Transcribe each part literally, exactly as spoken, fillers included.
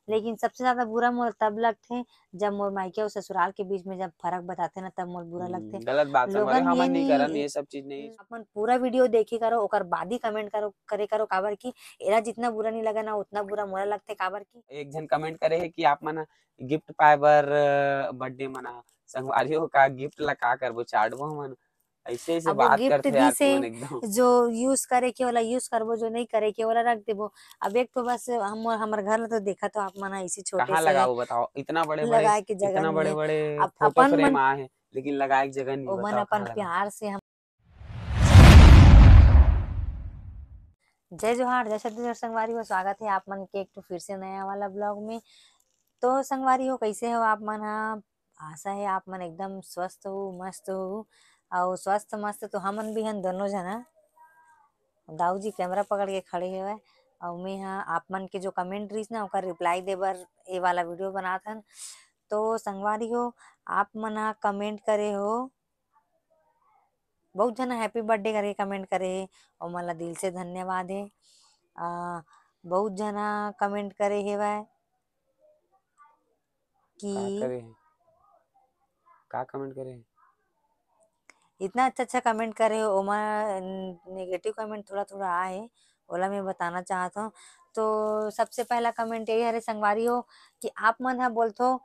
लेकिन सबसे ज्यादा बुरा मोला तब लगथे, जब मोर मायके अउ ससुराल के बीच में जब फर्क बताथे ना, तब मोला बुरा लगथे। हम्म, गलत बात संगवारी, लोगन हमन ये नहीं नहीं करन, ये सब चीज नहीं। अपन पूरा वीडियो देखे करो, ओकर बाद ही कमेंट करो, करे करो, काबर कि एला जितना बुरा नहीं लगे ना, उतना बुरा मोला लगथे, काबर कि एक झन कमेंट करे हे कि आप मन गिफ्ट पाए बर बर्थडे मना, संगवारी हो, का गिफ्ट ला का करबो, चाटबो हमन? ऐसे ऐसे अब वो बात गिफ्ट करथे यार दिस हे, तुमन एकदम। जो यूज करे के वाला यूज करबो, जो नहीं करे के वाला रख देबो। अब एक तो बस हम, हमर घर ला तो देखा तो आप मन ह, इसी छोटे कहाँ से लगाओ बताओ, इतना बड़े बड़े, लगाए के जगह इतना नहीं बड़े है। बड़े अब फोटो अपन फ्रेम मन आए हे, लेकिन लगाए के जगह नहीं, ओमन बताओ अपन कहाँ लगाओ? प्यार से हम जय जोहार, जय छत्तीसगढ़ संगवारी हो, स्वागत है आप मन के एक ठो फिर से नया वाला ब्लॉग में। तो संगवारी हो, कैसे हो आप मन ह? आशा है आप मन एकदम स्वस्थ हो, मस्त हो। अउ स्वस्थ मस्त तो हमन भी हन दोनों झन ह। दाऊ जी कैमरा पकड़ के खड़े हेवय, अउ मैं ह आप मन के जो कमेंट रहिस ना, ओकर रिप्लाई दे बर ये वाला वीडियो बनात हन। तो संगवारी हो, आप मन ह कमेंट करे हो, बहुत झन हैप्पी बर्थडे करके कमेंट करे हे, ओमन ला दिल से धन्यवाद हे। आ, बहुत झन कमेंट करे हेवय का कि करे हे? का कमेंट करे हे? इतना अच्छा अच्छा कमेंट करे हो, ओमा नेगेटिव कमेंट थोड़ा थोड़ा आए, ओला मैं बताना चाहत हूँ। तो सबसे पहला कमेंट यही हरे संगवारी हो कि आप मन ह बोलथो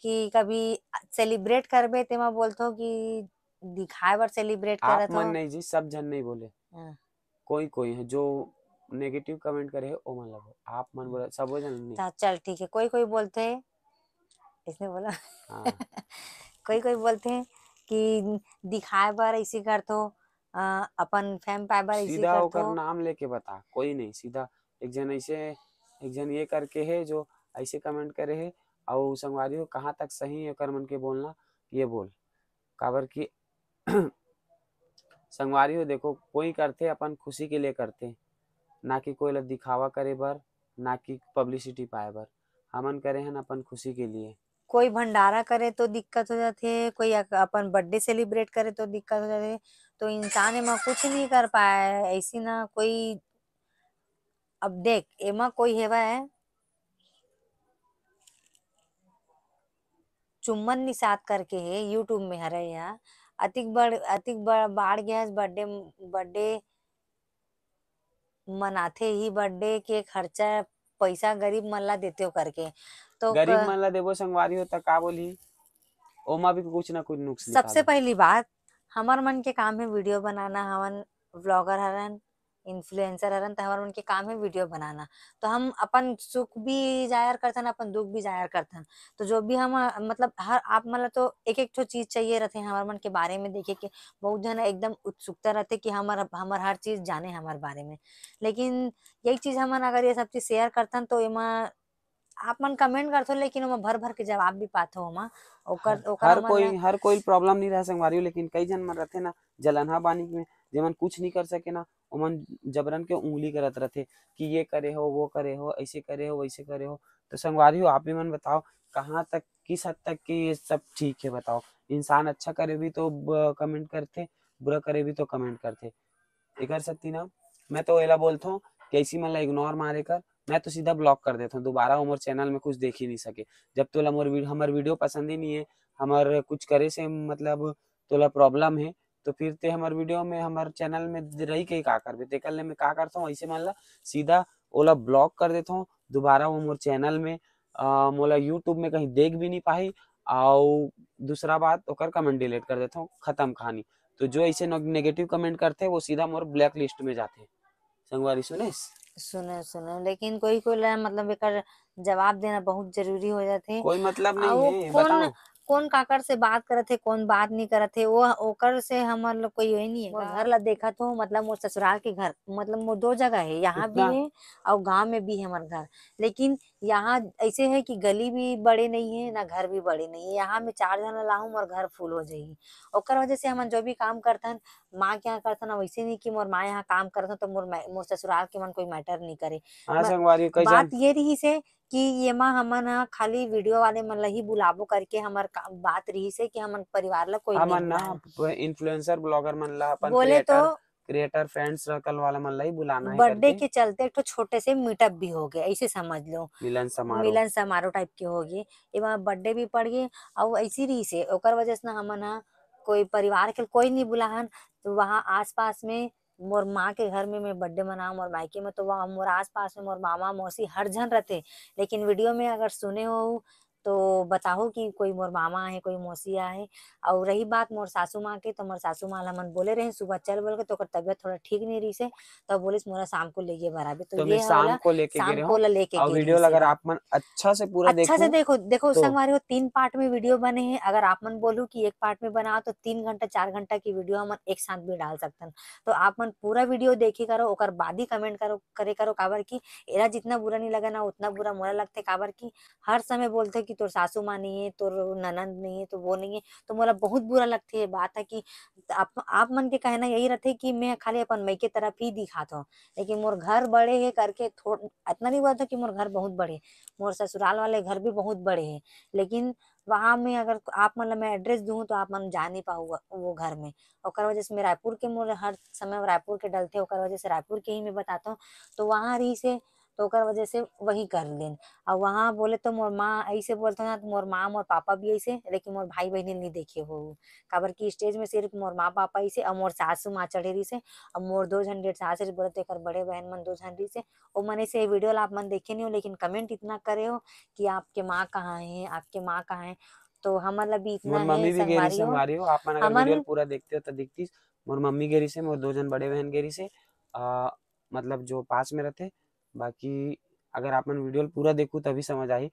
कि कभी सेलिब्रेट करबे, तेमा बोलथो कि दिखाए बर सेलिब्रेट आप करत मन हो। नहीं जी, सब झन नहीं बोले। हाँ। कोई कोई है जो नेगेटिव कमेंट करे हे, ओमन ला बोल। आप मन बोला, सबो झन नहीं। ता चल ठीक है, कोई कोई बोलथे, इसने बोला। हाँ। कोई कोई बोलथे कि दिखाए बर ऐसे करथो, अ, अपन फेम पाए बर ऐसे सीधा ओकर करथो। नाम लेके बता, कोई नहीं, सीधा एक झन ऐसे, एक झन ये करके हे जो ऐसे कमेंट करे हे, अउ संगवारी हो कहाँ तक सही हे ओकर मन के बोलना, ये बोल। काबर कि संगवारी हो देखो, कोई करथे अपन खुशी के लिए करथे, ना कि कोई ला दिखावा करे बर, ना कि पब्लिसिटी पाए बर। हमन करे हन अपन खुशी के लिए। कोई भंडारा करे तो दिक्कत हो जाथे, कोई अक-, अपन बर्थडे सेलिब्रेट करे तो दिक्कत हो जाथे। तो इंसान एमा कुछ नहीं कर पाए, ऐसी ना कोई। अब देख, एमा कोई हेवय, चुम्मन निषाद करके हे, YouTube में हरे या, अतिक बड़, अतिक बड़, बाढ़ गया बर्थडे, बर्थडे मनाथे ही, बर्थडे के खर्चा पैसा गरीब मन ला देते हो करके। तो गरीब क-, मन ला देबो संगवारी हो, त का बोलही? ओमा भी कुछ ना कुछ नुक्स सबसे निकाले। पहली बात, हमर मन के काम है वीडियो बनाना, हमन व्लॉगर हरन, इन्फ्लुएंसर हरन, त हमर मन के काम है वीडियो बनाना। तो हम अपन सुख भी जाहिर करथन, अपन दुख भी जाहिर करथन। तो जो भी हम, मतलब, हर आप मन ला तो एक एक ठो चीज चाहिए रहथे हमर मन के बारे में देखे के। बहुत झन एकदम उत्सुकता रहथे कि हमर, हमर हर चीज जाने हमर बारे में। लेकिन यही चीज हमन अगर ये सब चीज शेयर करथन तो एमा आप मन कमेंट करथो, लेकिन ओमा भर भर के जवाब भी पाथो ओमा। ओकर, हर, ओकर हर हमन कोई, ला हर कोई प्रॉब्लम नहीं रहे संगवारी हो, लेकिन कई झन मन रहथे ना जलनहा बानी में, जेमन कुछ नहीं कर सके ना, ओमन जबरन के उंगली करत रहथे कि ये करे हो, वो करे हो, ऐसे करे हो, वैसे करे हो। तो संगवारी हो, आप ही मन बताओ, कहाँ तक, किस हद तक के ये सब ठीक है, बताओ। इंसान अच्छा करे भी तो ब-, कमेंट करथे, बुरा करे भी तो कमेंट करथे। एकर सेती ना, मैं तो एला बोलथों कि ऐसी मन ला इग्नोर मारे कर, मैं तो सीधा ब्लॉक कर देथों, दोबारा वो मोर चैनल में कुछ देख ही नहीं सके। जब तोला मोर वीड-, हमर वीडियो पसंद ही नहीं है, हमर कुछ करे से मतलब तोला प्रॉब्लम है, तो फिर ते हमर वीडियो में, हमर चैनल में रही के का करबे? तेकर ले मैं का करथों, ऐसे मन ला सीधा ओला ब्लॉक कर देथों, दोबारा वो मोर चैनल में, अ, मोला YouTube में कहीं देख भी नहीं पाही, अउ दूसरा बात ओकर कमेंट डिलीट कर देथों, खत्म कहानी। तो जो ऐसे नग-, नेगेटिव कमेंट करथे, वो सीधा मोर ब्लैक लिस्ट में जाथे। संगवारी सुनेस? सुने, सुने, लेकिन कोई, कोई ला, मतलब, एकर जवाब देना बहुत जरूरी हो जाथे। कोई मतलब नहीं अउ है, कौन, बताओ। कौन काकर से बात करत हे, कौन बात नहीं करत हे, वो, ओकर से हमर लोग कोई यही नहीं है। मोर घर ला देखा तो, मतलब, मोर ससुराल के घर, मतलब, मोर दो जगह है, यहाँ भी इतना है अउ गाँव में भी है हमर घर। लेकिन यहाँ ऐसे है कि गली भी बड़े नहीं है, ना घर भी बड़े नहीं है। यहाँ में चार झन ला लाहूं, मोर घर फुल हो जाही। ओकर वजह से हमन जो भी काम करथन, माँ के यहाँ करथन, वैसे नहीं कि मोर माँ यहाँ काम करथन तो मोर मै-, मोर ससुराल के मन कोई मैटर नहीं करे। हाँ, म-, संगवारी, कई बात झन ये रहिस हे कि ये माँ हमन ह खाली वीडियो वाले मन ला ही बुलाबो करके हमर का-, बात रहिस हे कि हमन परिवार ला कोई हमन नहीं ना बुलाए। इन्फ्लुएंसर ब्लॉगर मन ला, अपन बोले तो क्रिएटर creator friend circle वाला मन ला ही बुलाना है बर्थडे करके। के चलते एक ठो छोटे से मीटअप भी हो गए, ऐसे समझ लो, मिलन समारोह। मिलन समारोह टाइप के हो गए। एमा बर्थडे भी पड़ गए, और ऐसी रही से ओकर वजह से ना हमन हा कोई परिवार के कोई नहीं बुलाहन। तो वहाँ आसपास में मोर माँ के घर में मैं बर्थडे मनाऊँ, मोर मायके में, तो वहाँ मोर आसपास में मोर मामा मौसी हर झन रहते। लेकिन वीडियो में अगर सुने हो तो बताओ कि कोई मोर मामा है, कोई मौसी है। और रही बात मोर सासू माँ के, तो मोर सासू माँ ला हमन बोले रहे सुबह चल बोल के, तो ओकर तबीयत थोड़ा ठीक नहीं रही से, तो बोलिस मोला शाम को लेके बराबर। तो तो ये मैं शाम वाला को लेके गे शाम रहे को हूँ। ला लेके और गे वीडियो रही ला अगर से। आप मन अच्छा से पूरा अच्छा से देखू देखो, देखो तो संगवारी हो, तीन पार्ट में वीडियो बने हैं। अगर आप मन बोलू कि एक पार्ट में बनाओ, तो तीन घंटा चार घंटा की वीडियो हमन एक साथ भी डाल सकतन। तो आप मन पूरा वीडियो देखे करो, ओकर बाद ही कमेंट करो, करे करो, काबर कि एला जितना बुरा नहीं लगे ना, उतना बुरा मोला लगथे। काबर कि हर समय बोलथे कि तोर सासू माँ नहीं है, तोर ननंद नहीं है, तो वो नहीं है, तो मोला बहुत बुरा लगथे। ये बात है कि आप, आप मन के कहना यही रहथे कि मैं खाली अपन मइके तरफ ही दिखात हूँ, लेकिन मोर घर बड़े है करके थोड़-, इतना नहीं बोलता कि मोर घर बहुत बड़े, मोर ससुराल वाले घर भी बहुत बड़े है, लेकिन वहाँ में अगर आप मन ला मैं एड्रेस दूँ तो आप मन जा नहीं पाहू वो घर में। ओकर वजह से मैं रायपुर के, मोर हर समय रायपुर के डलथे, ओकर वजह से रायपुर के ही मैं बताता हूँ। तो वहाँ रही से, तो ओकर वजह से वही कर लेन। और वहाँ बोले तो मोर माँ ऐसे बोलते ना, तो मोर माँ मोर पापा भी ऐसे, लेकिन मोर भाई बहनी नहीं देखे हो, काबर कि स्टेज में सिर्फ मोर माँ पापा ऐसे और मोर सासू माँ चढ़े रही से, और मोर दो झन डेढ़ सास रही, बोले तो एकर बड़े बहन मन दो झन रही से। ओ मन ऐसे वीडियो ला आप मन देखे नहीं हो, लेकिन कमेंट इतना करे हो कि आपके माँ कहाँ है, आपके माँ कहाँ है। तो हमन ला भी इतना मोर मम्मी है भी गे रही से संगवारी हो। संगवारी हो, आप मन अगर हमन वीडियो पूरा देखते हो तो दिखतीस, मोर मम्मी गे रही से, मोर दो जन बड़े बहन गे रही से, आ, मतलब जो पास में रहते। बाकी अगर आप मन वीडियो पूरा देखू तभी समझ आही,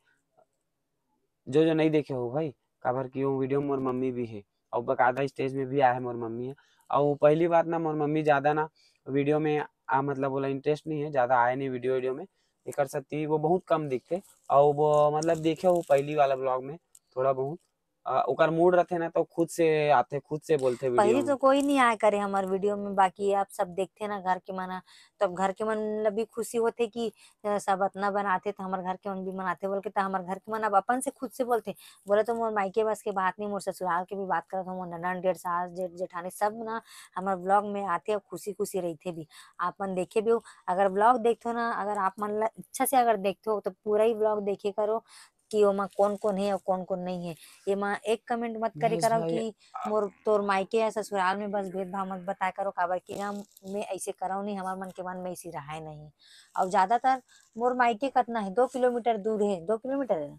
जो जो नहीं देखे हो भाई, काबर कि वो वीडियो में मोर मम्मी भी है और बकायदा स्टेज में भी आए है मोर मम्मी है। और पहली बात ना, मोर मम्मी ज्यादा ना वीडियो में आ, मतलब बोला इंटरेस्ट नहीं है, ज्यादा आए नहीं वीडियो वीडियो में, एकर सेती वो बहुत कम दिखते। और वो मतलब देखे हो पहली वाला ब्लॉग में थोड़ा बहुत, आ, ओकर मूड रहते ना तो खुद से आते, खुद से बोलते वीडियो पहली में। तो कोई नहीं आए करे हमार वीडियो में, बाकी आप सब देखते ना घर के मन, तब घर के मन ला भी खुशी होते कि अ, सब अतना बनाते तो हमार घर के मन भी मनाते बोल के, तो हमार घर के मन अब अपन से खुद से बोलते। बोले तो मोर मायके बस के बात नहीं, मोर ससुराल के भी बात करत हूँ, मोर ननद, डेढ़ सास, जेठ जेठानी सब ना हमार ब्लॉग में आते और खुशी खुशी रहते भी। आप मन देखे भी हो, अगर ब्लॉग देखते हो ना, अगर आप मन ला इच्छा से अगर देखते हो तो पूरा ही ब्लॉग देखे करो कि ओमा कौन कौन है और कौन कौन नहीं है। एमा एक कमेंट मत करे महेश करो भाई, कि मोर तोर मायके या ससुराल में बस भेदभाव मत बताया करो, काबर कि ना मैं ऐसे करव नहीं, हमार मन के मन में ऐसी रहाय नहीं। और ज्यादातर मोर मायके कितना है, दो किलोमीटर दूर है, दो किलोमीटर है,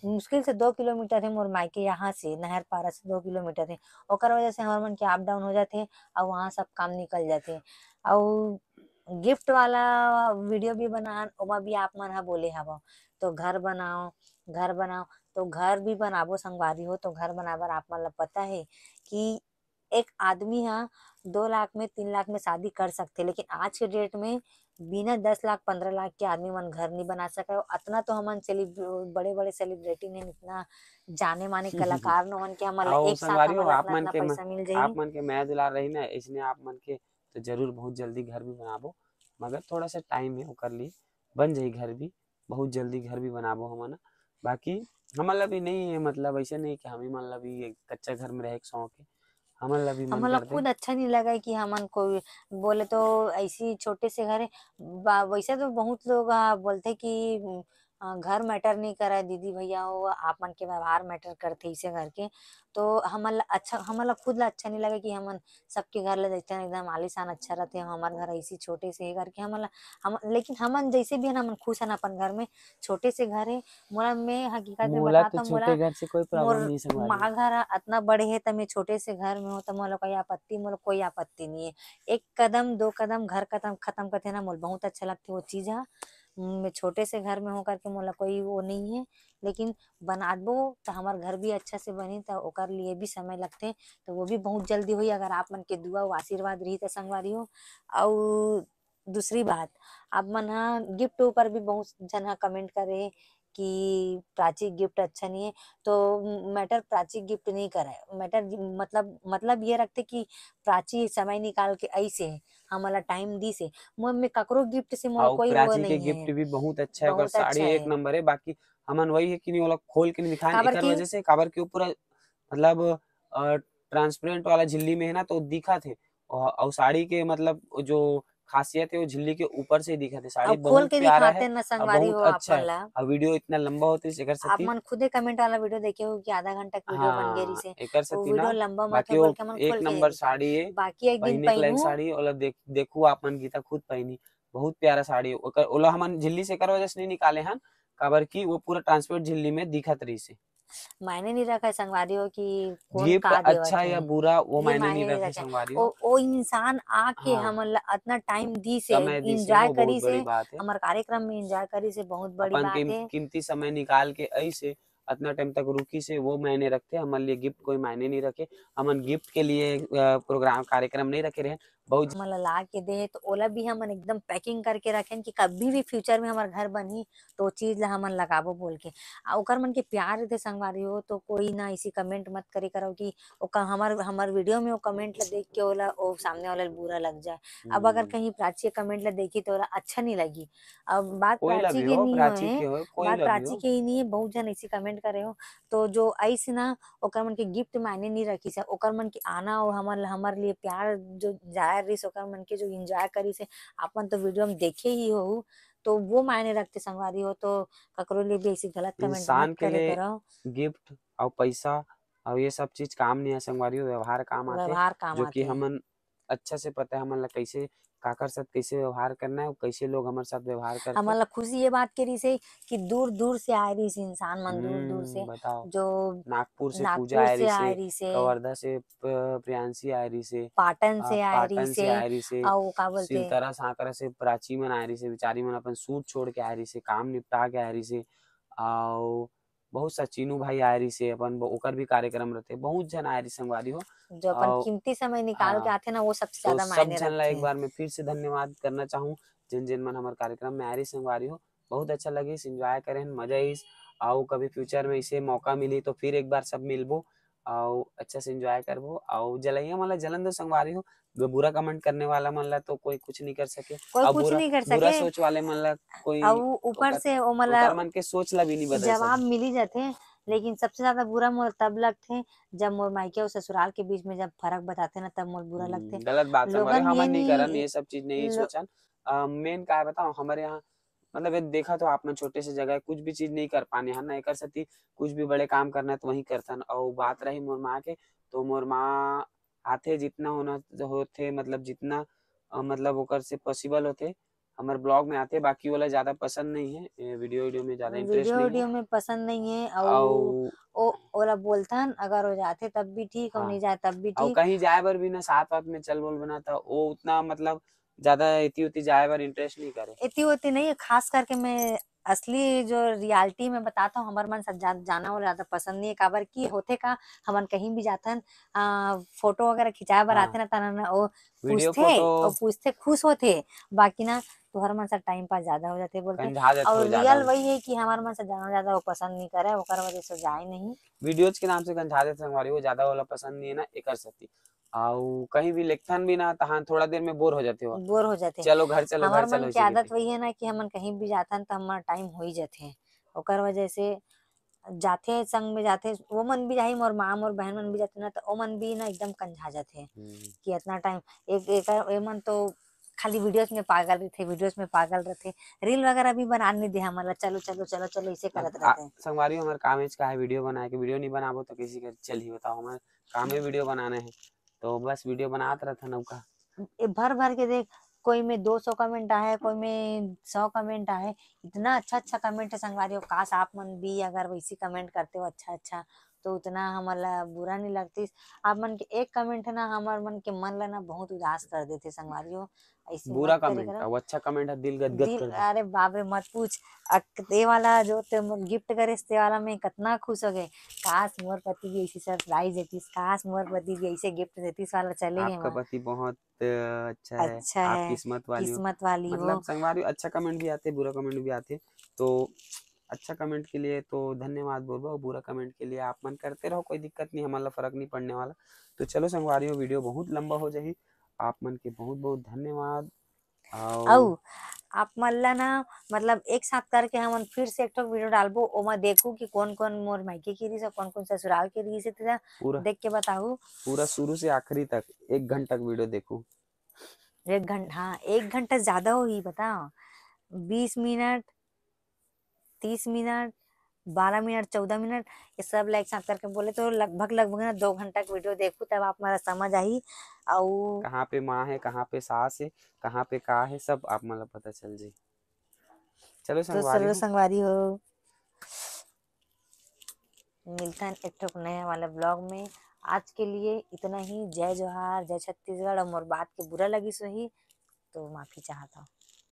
मुश्किल से दो किलोमीटर है मोर मायके, यहाँ से नहर पारा से दो किलोमीटर है। ओकर वजह से हमार मन के अप डाउन हो जाते और वहाँ सब काम निकल जाते। और गिफ्ट वाला वीडियो भी बनान, ओमा भी आप मन ह बोले हवव, तो घर बनाओ, घर बनाओ, तो घर भी बनाबो संगवारी हो। तो घर बनाए बर आप मन ला पता है कि एक आदमी ह दो लाख में, तीन लाख में शादी कर सकथे, लेकिन आज के डेट में बिना दस लाख, पन्द्रह लाख के आदमी मन घर नहीं बना सके। अतना तो हमन सेलिब-, बड़े-बड़े सेलिब्रिटी ने, इतना जाने माने कलाकार नोहन के हमन ला आओ एक साथ संगवारी हो, हमन ला आप अतना, मन अतना के म-, पैसा मिल जाही। आप मन के मया दुलार रही ना, इसने आप मन के तो जरूर बहुत जल्दी घर भी बनाबो, मगर थोड़ा सा टाइम है ओकर लिए, बन जाही घर भी, बहुत जल्दी घर भी बनाबो हमन। बाकी हमन ला भी नहीं है, मतलब ऐसे नहीं कि हम ही मन ला भी एक कच्चा घर में रहे के शौक है, हमन ला भी मन हमन ला करथे। खुद अच्छा नहीं लगे कि हमन कोई बोले तो ऐसी छोटे से घर है। बा-, वैसे तो बहुत लोग, आ, बोलथे कि, उम, अ, घर मैटर नहीं करे दीदी भैया हो, आप मन के व्यवहार मैटर करथे इसे घर के। तो हमन ला अच्छा, हमन ला खुद ला अच्छा नहीं लगे कि हमन सबके घर ला जैसे एकदम आलीशान अच्छा रहथे, हमार घर ऐसी छोटे से है करके हमन ला, हम, लेकिन हमन जैसे भी है ना, हमन खुश है ना अपन घर में, छोटे से घर है। मोला, मैं हकीकत में मोला बताता तो हूँ, मोला छोटे घर से कोई प्रॉब्लम मोर नहीं संगवारी। माँ घर ह अतना बड़े हे, त मैं छोटे से घर में हूँ, त मोला कोई आपत्ति, मोला कोई आपत्ति नहीं है। एक कदम, दो कदम घर खत्म, खत्म करथे ना, मोला बहुत अच्छा लगथे वो चीज ह। मैं छोटे से घर में हूँ करके मोला कोई वो नहीं है, लेकिन बनाबो त हमार घर भी अच्छा से बनी, त ओकर लिए भी समय लगथे, त वो भी बहुत जल्दी होई, अगर आप मन के दुआ अउ आशीर्वाद रही त संगवारी हो। अउ दूसरी बात, आप मन ह गिफ्ट ऊपर भी बहुत झन ह कमेंट करे हे कि प्राची गिफ्ट अच्छा नहीं है, तो मैटर प्राची गिफ्ट नहीं करे, मैटर मतलब, मतलब ये रखथे कि प्राची समय निकाल के ऐसे है, हमन ला टाइम दीस हे। मोर में ककरो गिफ्ट से मोला अउ कोई वो प्राची के नहीं गिफ्ट है, भी बहुत अच्छा है, ओकर बहुत अच्छा साड़ी एक है। नंबर है। बाकी हमन वही है कि नहीं, ओला खोल के नहीं दिखान, काबर एकर कि वजह से, काबर के ऊपर मतलब ट्रांसपेरेंट वाला झिल्ली में है ना, तो दिखत हे, अउ साड़ी के मतलब जो खासियत है वो झिल्ली के ऊपर से ही दिखत है। साड़ी अब खोल बहुत के प्यारा दिखाते है ना और संगवारी बहुत हो अच्छा आपन है। ला। और वीडियो इतना लंबा होते है, एकर आप सेती मन खुदे कमेंट वाला वीडियो देखे हो कि आधा घंटा के वीडियो बन गए हाँ, रहिसे। एकर वो सेती वीडियो ना। लंबा मत बाकी हो वो बोल के हमन खोल एक के नंबर दिखा। साड़ी है, बाकी एक दिन पहिने के लायक पहनू। साड़ी, ओला देख, देखू आप मन, गीता खुद पहिनी, बहुत प्यारा साड़ी है। ओकर, ओला हमन झिल्ली से एकर वजह से नहीं निकाले हन, काबर कि वो पूरा ट्रांसपेरेंट झिल्ली में दिखत रहिसे। मायने नहीं रखा है संगवारी हो कि कौन गिफ्ट का देवत अच्छा या है। बुरा, वो ये मायने मायने नहीं नहीं रखे रखा है। संगवारी ओ, हो। ओ इंसान आके हाँ। हमन ला इतना टाइम दी से, समय दी से, एंजॉय वो बहुत करी से, बड़ी बात है। हमार कार्यक्रम में एंजॉय करी से, बहुत बड़ी अपन बात कीम-, है। कीमती समय निकाल के ऐसे अतना टाइम तक रुकी से, वो मायने रखते। हमन लिए गिफ्ट कोई मायने नहीं रखे। हमन गिफ्ट के लिए, अ, प्रोग्राम, कार्यक्रम नहीं रखे रहे। बहुत हमन ला ला के दे, तो ओला भी हमन एकदम पैकिंग करके रखेन कि कभी भी फ्यूचर में हमार घर बनही, तो ओ चीज ला हमन लगाबो बोल के। आ, ओकर मन के प्यार दे संगवारी हो, तो कोई ना इसी कमेंट मत करे करो कि ओकर, हमार, हमार वीडियो में वो कमेंट ला देख के ओला, ओ सामने वाला ला बुरा लग जाए। अब अगर हम्म। कहीं प्राची के कमेंट ला देखी, तो ओला अच्छा नहीं लगी। अब बात कोई ला प्राची भी के हो, नहीं प्राची होए, के हो, कोई बात ला भी प्राची हो। के ही नहीं है, बहुत जन ऐसी कमेंट करे हो। तो जो ऐसे ना, ओकर मन के गिफ्ट मायने नहीं रखी से, ओकर मन के आना और हमर, हमर लिए प्यार जो जाहिर रही से, ओकर मन के जो एंजॉय करी से, अपन तो वीडियो में देखे ही हो, तो वो मायने रखते संगवारी हो। तो ककरो लिए भी ऐसी गलत कमेंट इंसान मत के करे लिए करो। गिफ्ट और पैसा और ये सब चीज काम नहीं है संगवारी हो, व्यवहार काम आते, व्यवहार काम जो कि आते। हमन अच्छा से पता है हमन ला कैसे, काकर साथ कैसे व्यवहार करना है और कैसे लोग हमारे साथ व्यवहार करते। हमन ला खुशी ये बात के रही से कि दूर दूर से आए रही से इंसान मन, दूर दूर से हम्म, बताओ। जो नागपुर से नागपुर पूजा आए से रही आए से, रही से, कवर्धा से प-, प्रियांशी आए रही से, पाटन आ, से आए रही पाटन से से, आए रही से, और का बोलते, सिलतरा सांकरा से प्राची मन आए रही से, बेचारी मन अपन सूट छोड़ के आए रही से, काम निपटा के आए रही से, और बहुत सा चीनू भाई आए रही से, अपन ब-, ओकर भी कार्यक्रम रहते, बहुत जन आए रही संगवारी हो। जो अपन और कीमती समय निकाल के हाँ, आथे ना, वो सबसे तो ज्यादा सब मायने जन ला एक रखते। बार मैं फिर से धन्यवाद करना चाहूँ, जिन जिन मन हमारे कार्यक्रम में आए रही संगवारी हो, बहुत अच्छा लगी, एंजॉय करें, मजा आइस। आओ कभी फ्यूचर में इसे मौका मिली तो फिर एक बार सब मिलबो, आओ अच्छा से एंजॉय करबो, आओ जलैया मन ला जलन दो संगवारी हो, ग-, बुरा कमेंट करने वाला मन ला तो कोई कुछ नहीं कर सके, कोई और कुछ बुरा, नहीं कर बुरा सके। सोच वाले मन ला कोई और ऊपर ओकर, से ओ मन ला ओकर मन के सोच ला भी नहीं बदल जवाब सके। मिली जाथे, लेकिन सबसे ज्यादा बुरा मोर तब लगथे जब मोर मायके और ससुराल के बीच में जब फर्क बताथे ना, तब मोर बुरा लगथे। हम्म, गलत बात संगवारी, लोगन ये हमन नहीं करन नहीं ये सब चीज, नहीं लो- सोचन। अ, मेन का है बताओ, हमारे यहाँ मतलब ये देखा तो आप मन छोटे से जगह है, कुछ भी चीज नहीं कर पाने हैं ना, एकर सेती कुछ भी बड़े काम करना है तो वहीं करथन। और बात रही मोर माँ के, तो मोर माँ आथे जितना होना होथे, मतलब जितना, अ, मतलब ओकर से पॉसिबल होथे हमर ब्लॉग में आथे, बाकी ओला ज्यादा पसंद नहीं है, ए, वीडियो वीडियो में ज्यादा इंटरेस्ट वीडियो नहीं है। वीडियो में पसंद नहीं है। और और ओ ओला बोलथन अगर वो जाथे तब भी ठीक, और हाँ, नहीं जाए तब भी और ठीक। कहीं जाए बर भी ना साथ वाथ में चल बोल बना था, वो उतना मतलब ज्यादा एती उती जाए बर इंटरेस्ट नहीं करे। एती ओती नहीं है, खास करके मैं असली जो रियलिटी में बताता हूँ, हमर मन से जा, जाना वो ज्यादा पसंद नहीं है। काबर की होथे का, हमन कहीं भी जाथन, आ, फोटो वगैरह खिंचाए बर हाँ, आथे ना, तना ना वो वीडियो पूछथे, फोटो वो पूछथे, खुश होथे, बाकी ना तुहर मन से टाइम पास ज्यादा हो जाथे बोलथे। कंझा जाथे और वो ज्यादा रियल हो। वही है कि हमर मन से जाना ज्यादा वो पसंद नहीं करे, ओकर वजह से जाए नहीं। वीडियोज के नाम से कंझा जाथे संगवारी, वो ज्यादा वाला पसंद नहीं है ना, एकर सेती। आउ कहीं भी लेखथन भी ना, तहां थोड़ा देर में बोर हो जाथे हो। बोर हो जाथे। चलो घर चलो, घर हमर चलो, मन के इसी करके। आदत वही है ना कि हमन कहीं भी जाथन त हमर टाइम हो ही जाथे, ओकर वजह से जाथे संग में जाथे, वो मन भी जाही, मोर माँ मोर बहन मन भी जाथे ना, तो ओ मन भी ना एकदम कंझा जाथे हम्म। कि इतना टाइम एक, एक, ए मन तो खाली वीडियोज में पागल रहथे, वीडियोज में पागल रहथे, रील वगैरह भी बना नहीं दे हमन ला, चलो चलो चलो चलो इसे अब करत आ, रहथे। संगवारी हो, हमारे काम है का है वीडियो बनाए के, वीडियो नहीं बनाबो तो किसी कर चलही बताओ, हमारे काम है वीडियो बनाना है, तो बस वीडियो बनात रहथन अउ का। ए, भर भर के देख, कोई में दो सौ कमेंट आहे, कोई में सौ कमेंट आहे, इतना अच्छा अच्छा कमेंट है संगवारी हो। काश आप मन भी अगर वैसी कमेंट करते हो अच्छा अच्छा, तो उतना हमन ला बुरा नहीं लगतीस। आप मन के एक कमेंट है ना, हमर मन के मन ला ना बहुत उदास कर देथे संगवारी हो। ऐसी बुरा मत करे कमेंट करो। और अच्छा कमेंट है, दिल गदगद दिल, कर दे। अरे बाप रे मत पूछ। अक-, ये वाला जो ते गिफ्ट करे ते वाला मैं कितना खुश हो गए। काश मोर पति भी ऐसी सरप्राइज देतीस, काश मोर पति भी ऐसे गिफ्ट देतीस वाला चले गए आपका मन। पति बहुत, अ, अच्छा है, अच्छा आप है, किस्मत वाली हो। किस्मत वाली हो। मतलब संगवारी, अच्छा कमेंट भी आते, बुरा कमेंट भी आते, तो अच्छा कमेंट के लिए तो धन्यवाद बोलबो, बुरा कमेंट के लिए आप मन करते रहो, कोई दिक्कत नहीं, हमन ला फर्क नहीं पड़ने वाला। तो चलो संगवारी हो, वीडियो बहुत लंबा हो जाही, आप मन के बहुत बहुत धन्यवाद। और अउ आप मन ला ना, मतलब, एक साथ करके हमन फिर से एक ठो वीडियो डालबो, ओमा देखू कि कौन कौन मोर मायके के रहिस और कौन कौन ससुराल के रहिस हे, तेला पूरा देख के बताहू। पूरा शुरू से आखिरी तक एक घंटा के वीडियो देखू। एक घंटा, हाँ, एक घंटा ज्यादा होही, बता, बीस मिनट, तीस मिनट, बारह मिनट, चौदह मिनट, ये सब ला एक साथ करके बोले तो लगभग, लगभग ना दो घंटा के वीडियो देखू, तब आप मन ला समझ आही। अउ कहाँ पे माँ है, कहाँ पे सास है, कहाँ पे का है, सब आप मन ला पता चल जाही। चलो तो संगवारी चलो हो, संगवारी हो, मिलथन एक ठो नया वाला ब्लॉग में। आज के लिए इतना ही। जय जोहार, जय छत्तीसगढ़। और मोर बात के बुरा लगिस होही तो माफी चाहत हूँ।